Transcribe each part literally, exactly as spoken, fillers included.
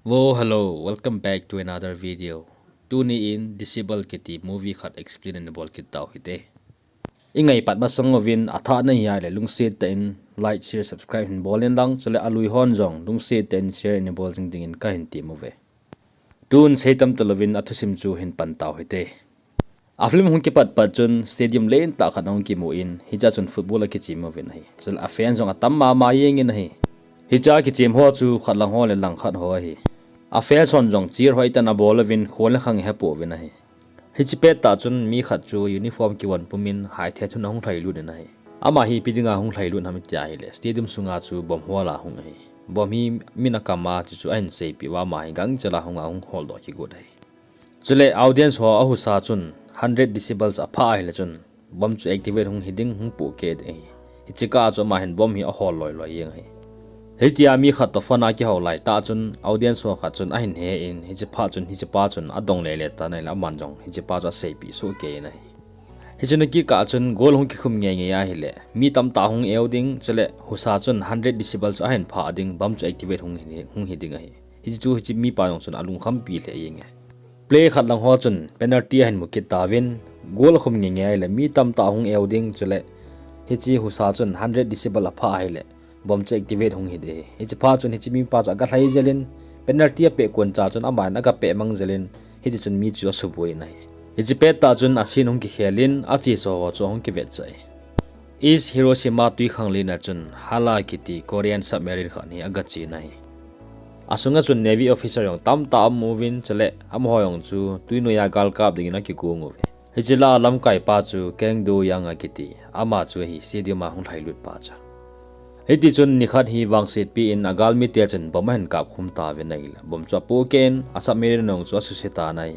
Wo, hello, welcome back to another video. Tuni in Disciple kiti movie khat explain in bol kit tau hite. I ngai pat masang uvin athah na hi ahile lungset tah in like, share, subscribe hin bol in lang, chule alui hon jong lungset tah in share in bol jing dingin kahin tem uve. Tun sei tam talouvin athusim chu hin pan tau hite. A film hung kipat pat chun stadium len tah khat ahung kimu in, hiche a chun football akichem uvin ahi. Chule a fan jong atam mama jeng in ahi. Hiche a kichem ho chu khat lang ho le lang khat ho ahi. A fan hon jong cheer hoitah in abol uvin, khon le khang ahe pouvin ahi. Hiche pet tah chun mi khat chu uniform kivon pum in haithe thun ahung lhailut in ahi. Ama hi ipi dinga hung lhailut ham iti ahile, stadium sunga chu bomb hol a hung ahi. Bomb hi min akam a, chuchu ahin seipeh uva ama hi gangchel a hung a hung holdoh kigot ahi. Chule audience ho ahusa chun hundred decibels aphah ahile chun bomb chu activate hung hiding, hung pohkeh ding ahi. Hiche kah a chu ama hin bomb hi ahol loi loi jeng ahi. Hitia mi khat toh phone a kihou laitah chun audience ho khat chun ahin he in, hiche phat chun hichepa chun adong lele tan ahile aman jong hichepa chu aseipeh sohkei in ahi. Hichun akikah chun goal hung kikhum ngei ngei ahile mi tamtah hung eu ding, chule husa chun hundred decibels chu ahin phah ding, bomb chu activate hung hi, hung hiding ahi. Hiche chu hiche mipa jong chun alungkhampi lheh jenge. Player khat lang ho chun penalty ahin mu kit tauvin, goal akhum ngei ngei ahile mi tamtah hung eu ding, chule hiche husa chun hundred decibel aphah ahile bomb chu activate hung hiding ahi. Hiche phat chun hiche mipa chu aga lhai jel in, penalty apeh koncha chun aman aga peh mang jel in, hitichun mi chu asuboi in ahi. Hiche pettah chun a scene hung kikhel in, acheso ho chu ahung kivetsah e. East Hiroshima twikhanglen a chun Hala kiti Korean submarine khat hi aga chen ahi. Asunga chun Navy officer jong tamtah aum uvin, chule amaho jong chu twinoiya gal kap dingin akigong uve. Hiche lah a lamkaipa chu Kang Do Young akiti, ama chu ahi stadium a hung lhailut pa chu. Hitichun nikhat hi vangsetpi in agalmite chun bomb ahin kapkhum tauvin ahile, bomb chu apohkeh in, a submarine jong chu asuse tan ahi.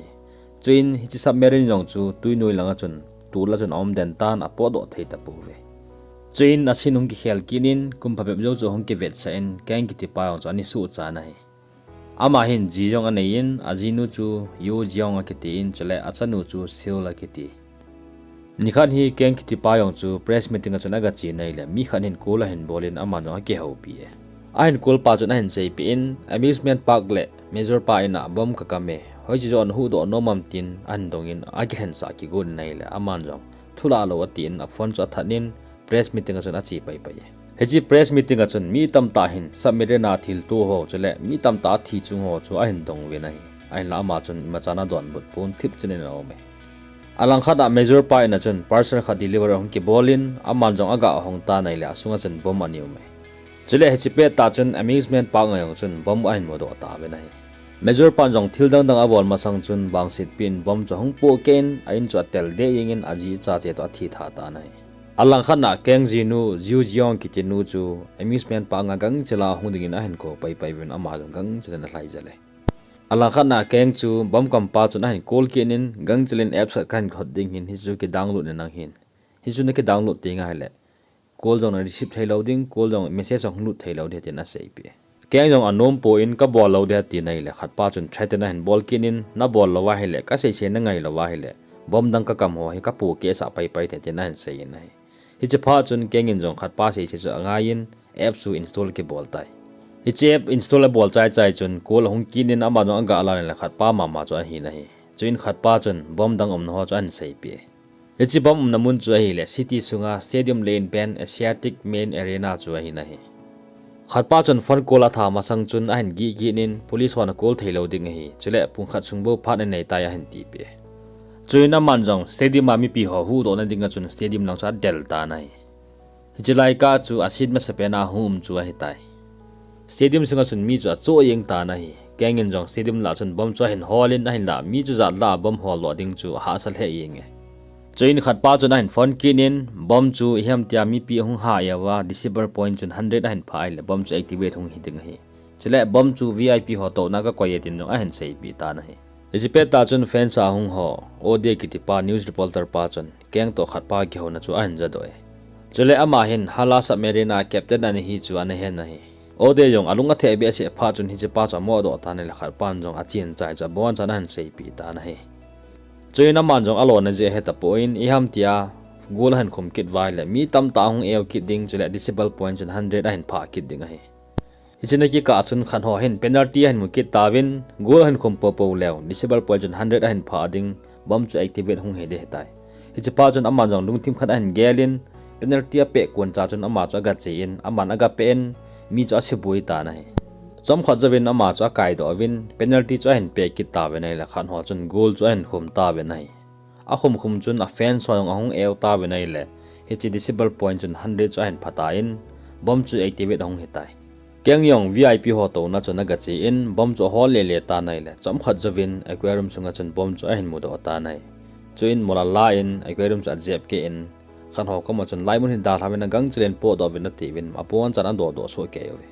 Chuin hiche submarine jong chu twinoi langa chun tol a chun aum den tan, apotdoh thei tapouve. Chuin a scene hung kikhel kit in, kum phabep jou chu hung kivetsah in, Kang kitipa jong chu ana suhchan ahi. Ama hin ji jong anei in, ajinu chu Yoo Jeong akiti in, chule achanu chu Seol akiti. Nikhat hi Kang kitipa jong chu press meeting a chun aga chen ahile, mi khat hin call ahin bol in aman jong akihoupi e. Ahin call pa chun ahin seipeh in, amusement park le major pa in a bomb kakam e, hoiche joh a nahuhdoh nom am tin ahin dong in, akilhensah kigon in ahile, aman jong thulah lou atin, a phone chu athat in, press meeting a chun ache paipai e. Hiche press meeting a chun mi tamtah hin submarine a thilto ho chule mi tamtah athi chung ho chu ahin dong uvin ahi. Ahinla ama chun imacha ana donbut pon, thipchet in ana um e. Alangkhat a major pa in a chun parcel khat deliver ahung kibol in, aman jong aga hong tan ahile asunga chun bomb ana um e. Chule hiche pettah chun amusement park a jong chun bomb ahin mudoh tauvin ahi. Major pan jong thil dangdang abol masang chun vangsetpi in bomb chu ahung pohkeh in, a in chu atel deh jeng in, aji achate toh athi tha tan ahi. Alangkhat a Kang jinu Yoo Jeong kiti nu chu amusement park a gangchel a hung dingin ahin kou paipai uvin, ama jong gangchel in alhai jel e. Alangkhat a Kang chu bomb kampa chun ahin call kit in, gangchel in apps khat kahin khot ding ahin, hichu kidownload in lang ahin. Hichu nakidownload teng ahile call jong na receive theilou ding, call jong message jong hung lut theilou ding tin aseipeh e. Kang jong anom poi in, kabol lou ding atin ahile, khatpa chun threaten ahin bol kit in, nabol lou ahile, kaseisei nangai lou ahile, bomb dang kakam ho hi kapohkeh sah paipai ding tin ahin sei in ahi. Hiche phat chun Kang in jong khatpa seisei chu angai in, apps chu install akibol tai. Hiche app install abol chaichai chun call ahung kit in, ama jong aga lan le khatpa mama chu ahin ahi. Chuin khatpa chun bomb dang umna ho chu ahin seipeh e. Hiche bomb umna mun chu ahile city sunga stadium le in pen Asiatic Main Arena chu ahin ahi. Khatpa chun phone call atha masang chun ahin gih kit in, police hon acall theilou ding ahi, chule pung khat sung bou phat anei tai ahin tipeh e. Chuin aman jong stadium a mipi ho huhdohna dinga chun stadium lang chu adel tan ahi. Hiche laikah chu a scene masapen a hung um chu ahitai. Stadium sunga chun mi chu achoh jeng tan ahi. Kang in jong stadium lah chun bomb chu ahin hol in, ahinla mi chu jat lah a bomb holdoh ding chu ahahsa lheh jenge. Chuin khatpa chun ahin phone kit in, bomb chu ihamtia mipi ahung ha uva, decibel point chun hundred ahin phah ahile bomb chu activate hung hiding ahi. Chule bomb chu V I P ho touna kakoi e tin jong ahin seipeh tan ahi. Hiche pettah chun fans a hung ho, Ode kitipa news reporter pa chun Kang toh khatpa kihouna chu ahin jadoh e. Chule ama hin Hala submarine a captain ana hi chu ana hen ahi. Ode jong alung atheh behseh phat chun hichepa chu amohdoh tan ahile, khatpan jong achin chai chu abonchan ahin seipeh tan ahi. Chuin aman jong alona jeh ahe tapon, ihamtia goal ahin khum kit uva ahile mi tamtah ahung eu kit ding, chule decibel point chun hundred ahin phah kit ding ahi. Hiche na kikah chun khat ho hin penalty ahin mu kit tauvin, goal ahin khum popo leu, disable point chun hundred ahin phah ding, bomb chu activate hung hi ding ahitai. Hiche phat chun aman jong lungthim khat ahin gelin, penalty apeh kon cha chun ama chu aga che in, aman aga peh in, mi chu asuboi tan ahi. Chomkhat jouvin ama chu akaidoh uvin, penalty chu ahin peh kit tauvin ahile khat ho chun goal chu ahin khum tauvin ahi. Akhum khum chun a fans ho jong ahung eu tauvin ahile, hiche disable point chun hundred chu ahin phah tan, bomb chu activate ahung hitai. Kang jong V I P ho touna chun aga che in, bomb chu ahol lele tan ahile, chomkhat jouvin aquarium sunga chun bomb chu ahin mudoh tan ahi. Chuin mola la in aquarium chu ajep keh in, khat ho koma chun, "Laimun hi dalha uvin, agangchel in potdoh uvin," atiuvin, abonchan adohdoh soh kei uve.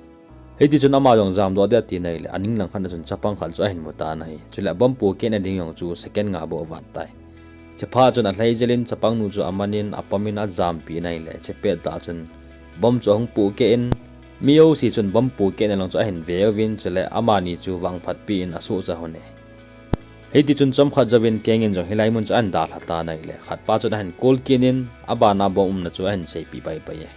Hitichun ama jong jamdoh ding ati nahile, aning lang khat a chun chapang khat chu ahin mu tan ahi. Chule bomb pohkehna ding jong chu second nga bou avat tai. Hiche phat chun alhai jel in chapang nu chu aman in apomin ajampi nahile, hiche pettah chun bomb chu ahung pohkeh in, mi jouse chun bomb pohkehna lang chu ahin ve uvin, chule amani chu vangphatpi in asohcha lhon e. Hitichun chomkhat jouvin Kang in jong hilai mun chu ahin dalha tan ahile, khatpa chun ahin call kit in, abana bomb umna chu ahin seipeh paipai e.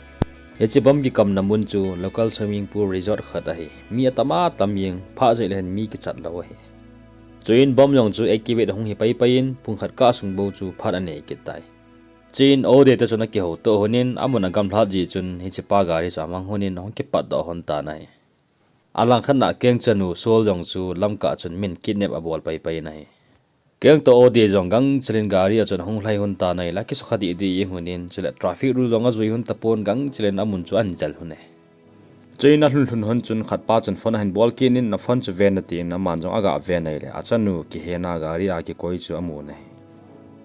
Hiche bomb kikamna mun chu local swimming pool resort khat ahi. Mi atam atam jeng, phat jouse le hin mi kichat lou ahi. Chuin bomb jong chu activate ahung hi paipai in, pung khat kah sung bou chu phat anei kit tai. Chuin Ode te chun akihoutoh lhon in, amun agamlhat jeh chun hichepa gari chu amang lhon in ahung kipatdoh lhon tan ahi. Alangkhat a Kang chanu Seol jong chu lamkah chun min kidnap abol paipai in ahi. Kang toh Ode jong gangchel in gari a chun ahung lhai lhon tan ahile, akisukha dehdeh jeng lhon in, chule traffic rule jong ajui lhon tapon gangchel in amun chu ahin jel lhon e. Chuin alhun lhun lhon chun khatpa chun phone ahin bol kit in, na phone chu ven atin, aman jong aga ven ahile, achanu kihena gari a kikoi chu amun ahi.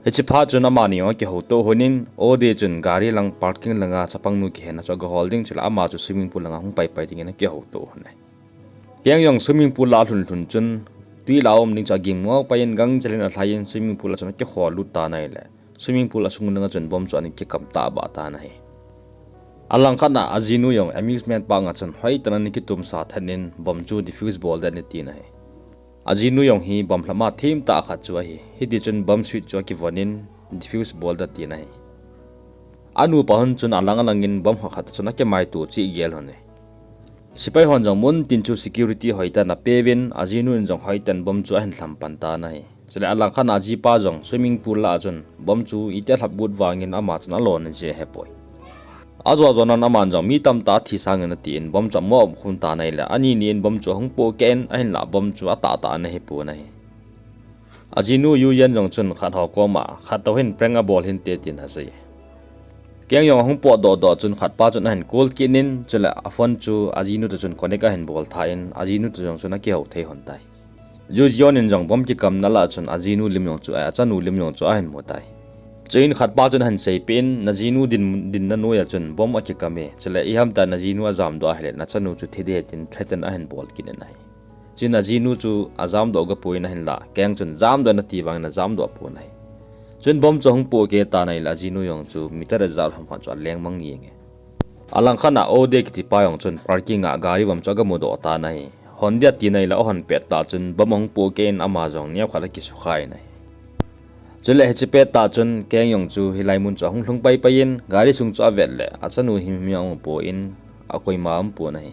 Hiche phat chun amani jong akihoutoh lhon in, Ode chun gari lang parking langa chapang nu kihena chu aga hol ding, chule ama chu swimming pool langa hung paipai dingin akihoutoh lhon e. Kang jong swimming pool a alhun lhun chun, twi lah a um ding chu agim ngoh pai in gangchel in alhai in swimming pool a chun akikholut tan ahile, swimming pool asung langa chun bomb chu ana kikam tahbeh tan ahi. Alangkhat a ajinu jong amusement park a chun hoitah in ana kitumsa thet in bomb chu defuse bol ding ahi tin ahi. Ajinu jong hi bomb lhama themtah khat chu ahi. Hitichun bomb switch chu akivon in defuse bol ding ahi. Anupa hon chun alang alang in bomb khat khat chun akimaito cheh gel lhon e. Sepai hon jong muntin chu security hoitah in apeuvin, ajinu in jong hoitah in bomb chu ahin lham pan tan ahi. Chule alangkhat a ajipa jong swimming pool lah a chun bomb chu iti alhap got vangin ama chun alona jeh ahepoi. Ajo jo nan aman jong mi tamtah athi sangin atin bomb chu amoh khum tan ahile, ani ni in bomb chu ahung pohkeh in, ahinlah bomb chu atahtah ana hipon ahi. Ajinu Yu Yan jong chun khat ho koma, khat toh hin prank abol hinte tin asei. Kang jong ahung potdoh doh chun khatpa chun ahin call kit in, chule aphone chu ajinu toh chun connect ahin bol tha in, ajinu toh jong chun akihou thei lhon tai. Yu Yeon in jong bomb kikamna lah a chun ajinu lim jong chu, achanu lim jong chu ahin mu tai. Chuin khatpa chun ahin seipeh in, najinu din, dinna noiya chun bomb akikam e, chule ihamtah in najinu ajamdoh ahile nachanu chu thi ding ahi tin threaten ahin bol kit in ahi. Chuin ajinu chu ajamdoh gapui in ahinlah, Kang chun jamdoh in ati vangin ajamdoh pon ahi. Chuin bomb chu ahung pohkeh tan ahile ajinu jong chu meter ijat ham khat chu aleng mang jeng e. Alangkhat a Ode kitipa jong chun parking a gari bomb chu agamudoh tan ahi. Hon ding atin ahile ahon pettah chun bomb ahung pohkeh in ama jong neokhat akisukha in ahi. Chule hiche pettah chun Kang jong chu hilai mun chu ahung lhung paipai in gari sung chu avet le achanu himhim jong aum pon akoima aum pon ahi.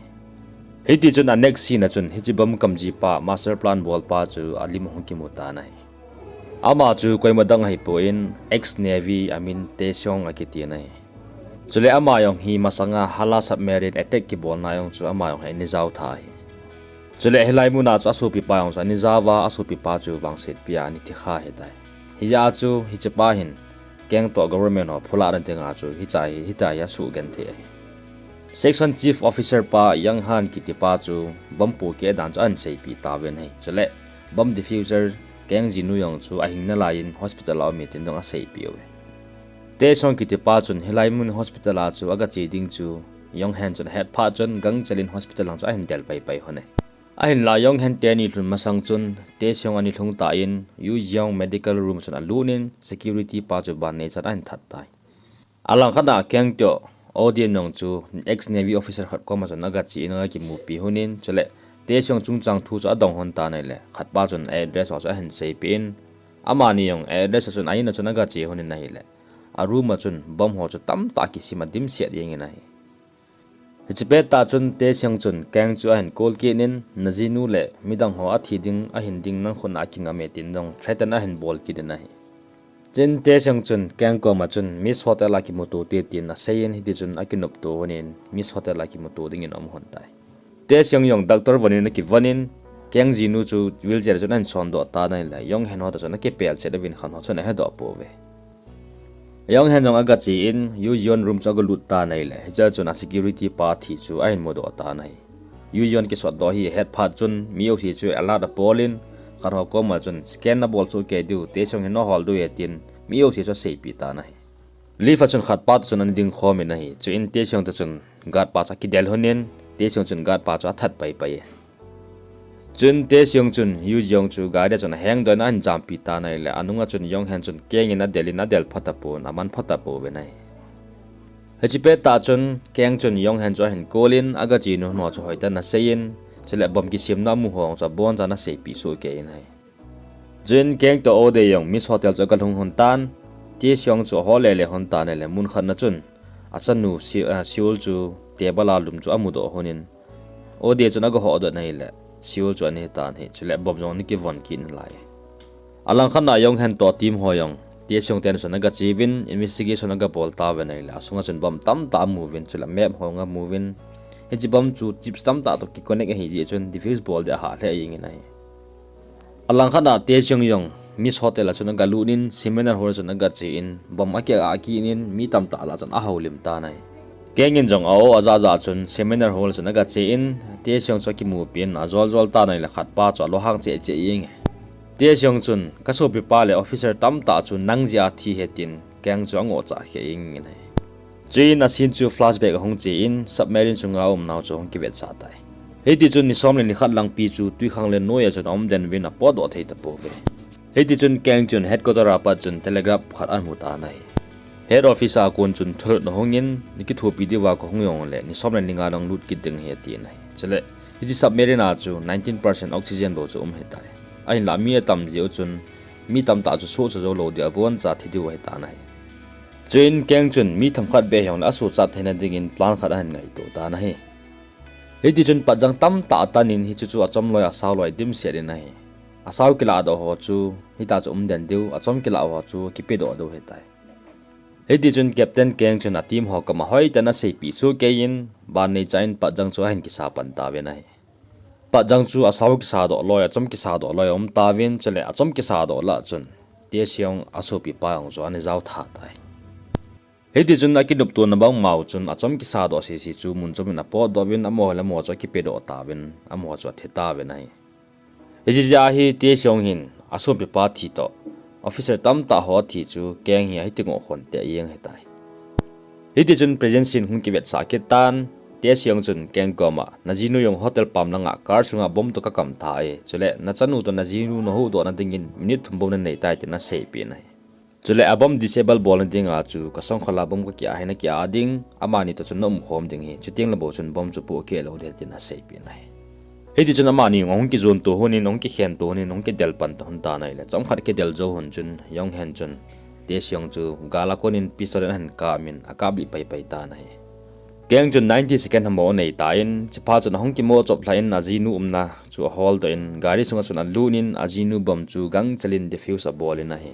Hitichun a next scene a chun hiche bomb kamjipa master plan bolpa chu alim ahung kimu tan ahi. Ama chu koima dang ahipon ex-navy amin Tae Seung akitin ahi. Chule ama jong hi masanga Hala submarine attack kibolna jong chu ama jong hi ana jao tha ahi. Chule hilai muna chu asopipa jong chu ana jaova, asopipa chu vangsetpia ana thikha ahitai. Hijeh a chu hichepa hin Kang toh government ho phulahna dinga chu hichea hi, hitia hi asuhgenthei ahi. Section Chief Officer pa Young Han kitipa chu bomb pohkeh dan chu ahin seipeh tauvin ahi. Chule bomb diffuser Kang jinu jong chu ahing nalaiyin hospital a um e tin jong aseipeh uve. Tae Seung kitipa chun hilai mun hospital a chu agache ding chu Young Han chun ahet phat chun gangchel in hospital lang chu ahin del paipai lhon e. Ahinlah Young Han te ani lhun masang chun Tae Seung ana lhung tan, Yu Yeon medical room chun alut in security pa chu ban neichan ahin that tai. Alangkhat a Kang toh Ode in jong chu ex-navy officer khat koma chun agache in agakimupi lhon in, chule Tae Seung chungchang thu chu adong lhon tan ahile khatpa chun a address ho chu ahin seipeh in, amani jong a address a chun a in a chun agache lhon in ahile, a room a chun bomb ho chu tamtah kisim adimset jeng in ahi. Hiche pettah chun Tae Seung chun Kang chu ahin call kit in, najinu le midang ho athi ding, ahin ding nang khut a kingam e tin jong threaten ahin bol kit in ahi. Chuin Tae Seung chun Kang koma chun Miss Hotel a kimuto te tin aseiyin, hiti chun akinopto lhonin Miss Hotel a kimuto dingin aum lhon tai. Tae Seung jong doctor von in akivon in, Kang jinu chu wheelchair a chun ahin sondoh tan ahile, Young Hae ho toh chun akipel chet uvin khat ho chun ahedoh pouve. Young Hae jong agache in, Yoo Jeon room chu agalut tan ahile, hichea chun a security pa thi chu ahin mudoh tan ahi. Yoo Jeon kisotdoh hi ahet phat chun, mi jouse chu alert abol in, khat ho koma chun scan nabol soh kei diu, Tae Seung hi nahol diu ahi tin, mi jouse chu aseipeh tan ahi. Lift a chun khat pa toh chun ana ding khom in ahi. Chuin Tae Seung toh chun guard pa chu akidel lhonin, Tae Seung chun guard pa chu athat paipai e. Chuin Tae Seung chun Yoo Jeon chu gari a chun ahengdoh in ahin jampi tan ahile, anunga chun Young Hae chun Kang in adel in adel phatapon, aman phatapouve ahi. Hiche pettah chun Kang chun Young Hae chu ahin call in, agachenu ho chu hoitah in aseiyin, chule bomb kisemna amu ho chu abonchan aseipeh soh kei in ahi. Chuin Kang toh Ode jong Miss Hotel chu agalhung lhon tan, Tae Seung chu ahol lele lhon tan ahile, mun khat na chun achanu Se-, ah, Seol chu table a lum chu amudoh lhonin, Ode chun agahodoh in ahile, Seol chu ana hitan ahi, chule bomb jong ana kivon kit nalai. Alangkhat na Young Hae toh team ho jong Tae Seung te a chun agache uvin, investigation agabol tauvin ahile, asunga chun bomb tamtah amuvin, chule map ho jong amuvin, hiche bomb chu chips tamtah toh kiconnect ahi jeh chun defuse bol ding ahah lheh jengin ahi. Alangkhat na Tae Seung jong Miss Hotel a chun agalut in, seminar hall a chun agache in, bomb akiga kit in, mi tamtah lah a chun ahoulim tan ahi. Kang in jong a-o ajah jah chun seminar hall a chun agache in, Tae Seung chu akimupin, ajol jol tan ahile khat pa chu alunghang cheh cheh jenge. Tae Seung chun, kasopipa le officer tamtah chu nang jeh a thi ahi tin, Kang chu angoh chah kheh jengin ahi. Chuin a scene chu flashback ahung che in, submarine chunga umnau chu ahung kivetsah tai. Hiti chun ni som le ni khat langpi chu twikhanglen noiya chun aum den uvin apotdoh thei tapouve. Hiti chun Kang chun headquarter a pat chun telegraph khat ahin mu tan ahi. Head office a kon chun thulhut ahungin, nei kithopi diuva kahung jongle ni som le ni nga lang lut kit ding ahi atin ahi. Chule, hiche submarine a chu nineteen percent oxygen bou chu um ahitai. Ahinlah mi atam jeh u chun, mi tamtah chu sohcha jou lou ding, aboncha thi diu ahitan ahi. Chuin Kang chun mi themkhat beh hijongle asohchat theina dingin plan khat ahin ngaito tan ahi. Hiti chun patjang tamtah atanin hiche chu achom loi asao loi dimset in ahi. Asao kilahdoh ho chu hitia chu um den diu, achom kilah ho chu kipedoh diu ahitai. Hiti chun Captain Kang chun a team ho koma hoitah in aseipeh soh keiyin, ban neicha in patjang chu ahin kisa pan tauvin ahi. Patjang chu asao kisadoh loi, achom kisadoh loi aum tauvin, chule achom kisadoh lah chun Tae Seung asopipa jong chu ana jao tha tai. Hiti chun akinoptona bangmau chun achom kisadoh sese chu mun chomin apotdoh uvin, amaho le amaho chu akipedoh tauvin, amaho chu athi tauvin ahi. Hiche jeh a hi Tae Seung hin asopipa thi toh officer tamtah ho athi chu Kang hi ahiti ngoh khon teh jeng ahitai. Hiti chun present scene hung kivetsah kit tan, Tae Seung chun Kang koma, najinu jong hotel pam langa car sunga bomb toh kakam tha e, chule nachanu toh najinu nahuhdohna dingin minute thum bou nanei tai tin aseipeh in ahi. Chule a bomb disable bolna dinga chu kasongkhol a bomb kakia hi nakia ding, amani toh chun naumkhom ding ahi, chuteng le bou chun bomb chu pohkeh lou ding tin aseipeh in ahi. Hiti chun amani jong ahung kijon to lhonin, ahung kikhen to lhonin, ahung kidel pan to lhon tan ahile, chomkhat kidel jou lhon chun Young Hae chun Tae Seung chu gal a konin pistol in ahin kamin akaplih paipai tan ahi. Kang chun ninety second ham bou anei tan, chuphat chun ahung kimo chop lhah in ajinu umna chu aholdoh in, gari sunga chun alut in ajinu bomb chu gangchel in defuse abol in ahi.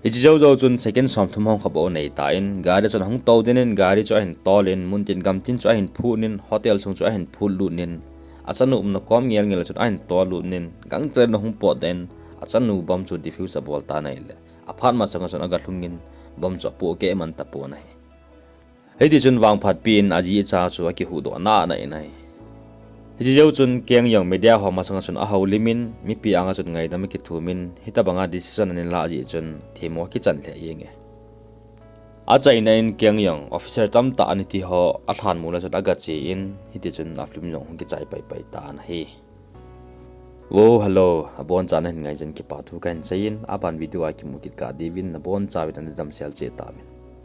Hiche jou jou chun second somthum hong kha bou anei tan, gari chun ahung tou den in gari chu ahin tol in, muntin gamtin chu ahin phut in, hotel sung chu ahin phut lut in, achanu umna kom ngel ngel chun ahin tol lut in, gangchel in ahung potdoh in, achanu bomb chu defuse abol tan ahile, aphat masanga chun agalhung in, bomb chu apohkeh man tapon ahi. Hiti chun vangphatpi in aji acha chu akihuhdoh nana in ahi. Hiche jou chun Kang jong media ho masanga chun ahoulim in, mipi anga chun ngaidam akithum in, hitobanga decision ana lah jeh chun themmo akichan lheh jenge. Achaina in Kang jong officer tamtah ana thi ho alhan mu le chun agache in, hiti chun a film jong hung kichai paipai tan ahi. Wo, hello, aboncha nahin ngai jeh in kipa thu kahin seiyin, aban video a kimu kit kah diuvin nabonchauvin ana damsel cheh tauvin.